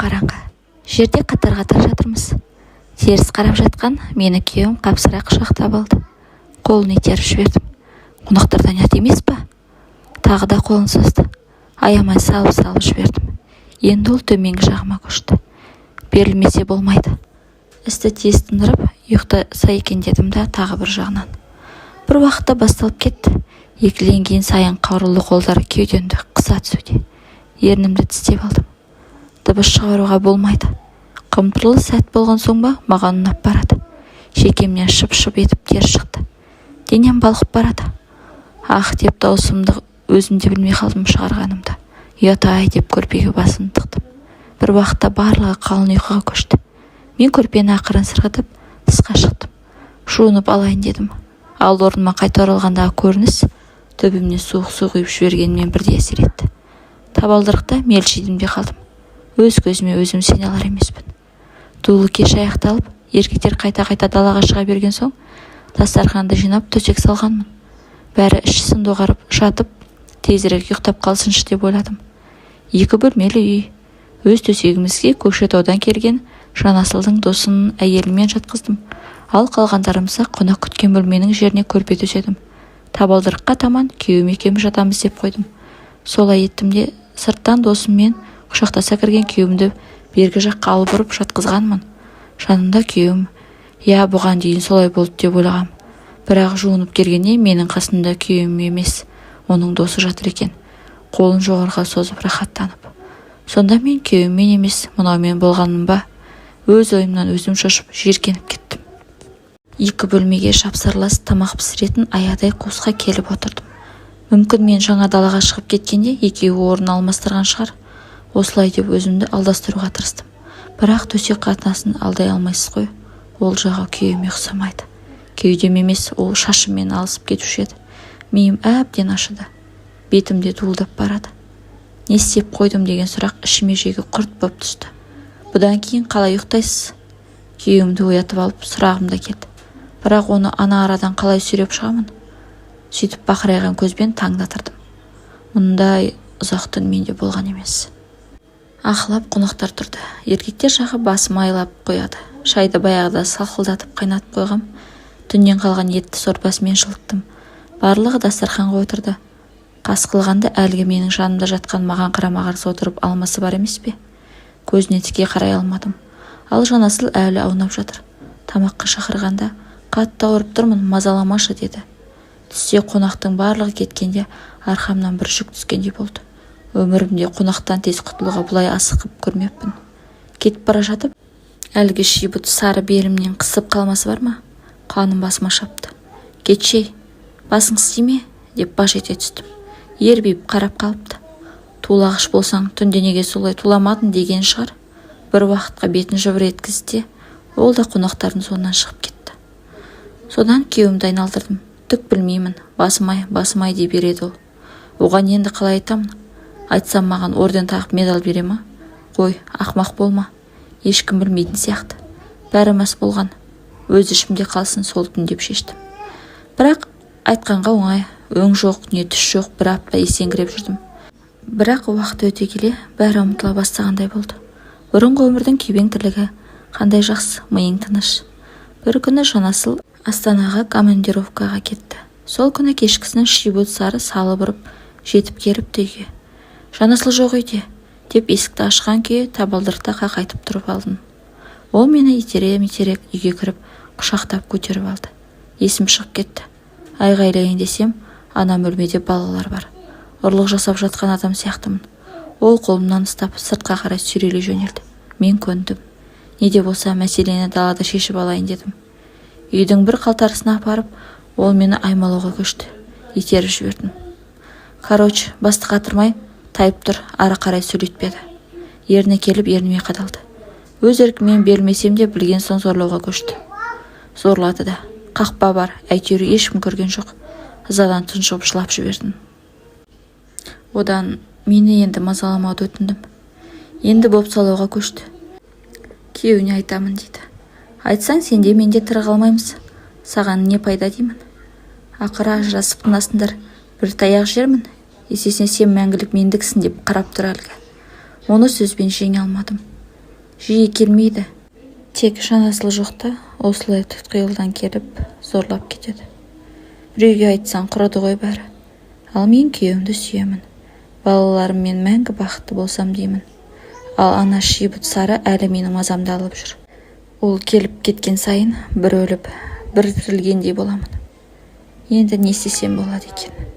Қараңғы. Жерде қатар-қатар жатырмыз. Теріс қарап жатқан мені күйеуім қапсыра құшақтап алды. Қолын итеріп жібердім. Қонақтардан ұят емес па? Тағы да қолын созды. Аямай салып-салып жібердім. Енді ол төменгі жағыма көшті. Берілмесе болмайды. Істі тез тындырып, ұйықтаса екен дедім да тағы бір жағынан. Бір уақытта басталып кетті. Екіленген сайын қарулы қолдар кеудемді қыса түсуде. Ернімді тістеп алдым. Дыбыс шығаруға болмайды. Қымтырылы сәт болған соң ба, маған ұнап барады. Шекемнен шып-шып етіп тер шықты. Денем балқып барады. Ах деп даусымды өзім де білмей қалдым шығарғанымды. Ұят-ай деп көрпеге басымды тықтым. Бір уақытта барлығы қалың ұйқыға көшті. Мен көрпені ақырын сырғытып, тысқа шықтым. Жуынып алайын дедім. Ал орныма қайта оралғандағы көрініс төбемнен суық су құйып жібергенмен бірдей әсер етті. Табалдырықта мелшидім де қалдым. Өз көзіме өзім сене алар емеспін. Дулы кеш аяқталып, еркектер қайта-қайта далаға шыға берген соң, дастарханды жинап төсек салғанмын. Бәрі ішсін доғарып жатып, тезірек ұйықтап қалсыншы деп ойладым. Екі бөлмелі үй. Өз төсегімізге Көкшетаудан келген Жанасылдың досының әйелімен жатқыздым. Ал қалғандарымызға қонақ күткен бөлменің жеріне көрпе төседім. Табалдырыққа таман күйеуім екеуміз жатамыз деп қойдым. Солай еттім де, сырттан досыммен құшақтаса кірген күйеуімді бергі жаққа алып ұрып жатқызғанмын. Жанымда күйеуім. Иә, бұған дейін солай болды деп ойлағам. Бірақ жуынып келгенде менің қасымда күйеуім емес, оның досы жатыр екен. Қолын жоғарыға созып рахаттанып. Сонда мен күйеуіммен емес, мынаумен болғанмын ба? Өз ойымнан өзім шошып, жиіркеніп кеттім. Екі бөлмеге жапсарлас тамақ пісіретін аядай қуысқа келіп отырдым. Мүмкін, мен жаңа далаға шығып кеткенде екеуі орын алмастырған шығар. Осылай деп өзімді алдастыруға тырыстым. Бірақ төсек қатынасын алдай алмайсыз ғой. Ол жағы күйеуіме ұқсамайды. Кеудем емес, ол шашыммен алысып кетуші еді. Миым әбден ашыды. Бетім де дуылдап барады. Не істеп қойдым деген сұрақ ішіме жегі құрт боп түсті. Бұдан кейін қалай ұйықтайсыз? Күйеуімді оятып алып сұрағым да келді. Бірақ оны ана арадан қалай сүйреп шығамын? Сөйтіп бақырайған көзбен таңды атырдым. Мұндай ұзақ түн менде болған емес. Ақылап қонақтар тұрды. Еркектер жағы басым айлап қояды. Шайды баяғыда салқылдатып қайнатып қойғам. Түннен қалған етті сорпасымен жылыттым. Барлығы дастарханға отырды. Қас қылғанда әлгі менің жанымда жатқан маған қарама-қарсы отырып алмасы бар емес пе? Көзіне тіке қарай алмадым. Ал Жанасыл әлі аунап жатыр. Тамаққа шақырғанда қатты ауырып тұрмын, мазаламашы деді. Түсте қонақтың барлығы кеткенде арқамнан бір жүк түскендей болды. Өмірімде қонақтан тез құтылуға бұлай асығып көрмеппін. Кетіп бара жатып, әлгі шибұт сары белімнен қысып қалмасы бар ма? Қаным басыма шапты. Кетшей, басың істей ме? Деп баж ете түстім. Ербиіп қарап қалыпты. Тулағыш болсаң, түнде неге солай туламадың деген шығар. Бір уақытқа бетін жыбыр еткізді де, ол да қонақтардың соңынан шығып кетті. Содан күйеуімді айналдырдым. Түк білмеймін, басым-ай, басым-ай дей береді ол. Оған енді қалай айтамын? Айтсам, маған орден тағып медаль бере ма? Қой, ақмақ болма. Ешкім білмейтін сияқты. Бәрі мас болған. Өз ішімде қалсын сол түн деп шештім. Бірақ айтқанға оңай, өң жоқ, не түс жоқ, бір апта есеңгіреп жүрдім. Бірақ уақыт өте келе бәрі ұмытыла бастағандай болды. Бұрынғы өмірдің күйбең тірлігі қандай жақсы, миың тыныш. Бір күні Жанасыл Астанаға командировкаға кетті. Сол күні кешкісін шибұт сары салып ұрып жетіп келіпті үйге. Жанасыл жоқ үйде, деп есікті ашқан күйі табалдырықта қақайтып тұрып алдым. Ол мені итере-митере үйге кіріп, құшақтап көтеріп алды. Есім шығып кетті. Айғайлайын десем, ана бөлмеде балалар бар. Ұрлық жасап жатқан адам сияқтымын. Ол қолымнан ұстап сыртқа қарай сүйрелей жөнелді. Мен көндім. Не де болса мәселені далада шешіп алайын дедім. Үйдің бір қалтарысына апарып, ол мені аймалауға көшті. Итеріп жібердім. Короче, басты қатырмай, тайып тұр, ары қарай сөйлетпеді. Ерні келіп ерніме қадалды. Өз еркіммен берілмесем де білген соң зорлауға көшті. Зорлады да. Қақпа бар, әйтеуір ешкім көрген жоқ. Ызадан тұншығып жылап жібердім. Одан мені енді мазаламауды өтіндім. Енді бопсалауға көшті. Күйеуіне айтамын дейді. Айтсаң, сен де мен де тірі қалмаймыз. Саған не пайда деймін. Ақыры ажырасып тынасыңдар. Бір таяқ жермін. Есесіне сен мәңгілік мендіксің деп қарап тұр әлгі. Оны сөзбен жеңе алмадым. Жиі келмейді. Тек Жанасыл жоқта осылай тұтқиылдан келіп зорлап кетеді. Біреуге айтсаң, құрыды ғой бәрі. Ал мен күйеуімді сүйемін. Балаларыммен мәңгі бақытты болсам деймін. Ал ана шибұт Сары әлі менің мазамды алып жүр. Ол келіп кеткен сайын бір өліп, бір тірілгендей боламын. Енді не істесем болады екен?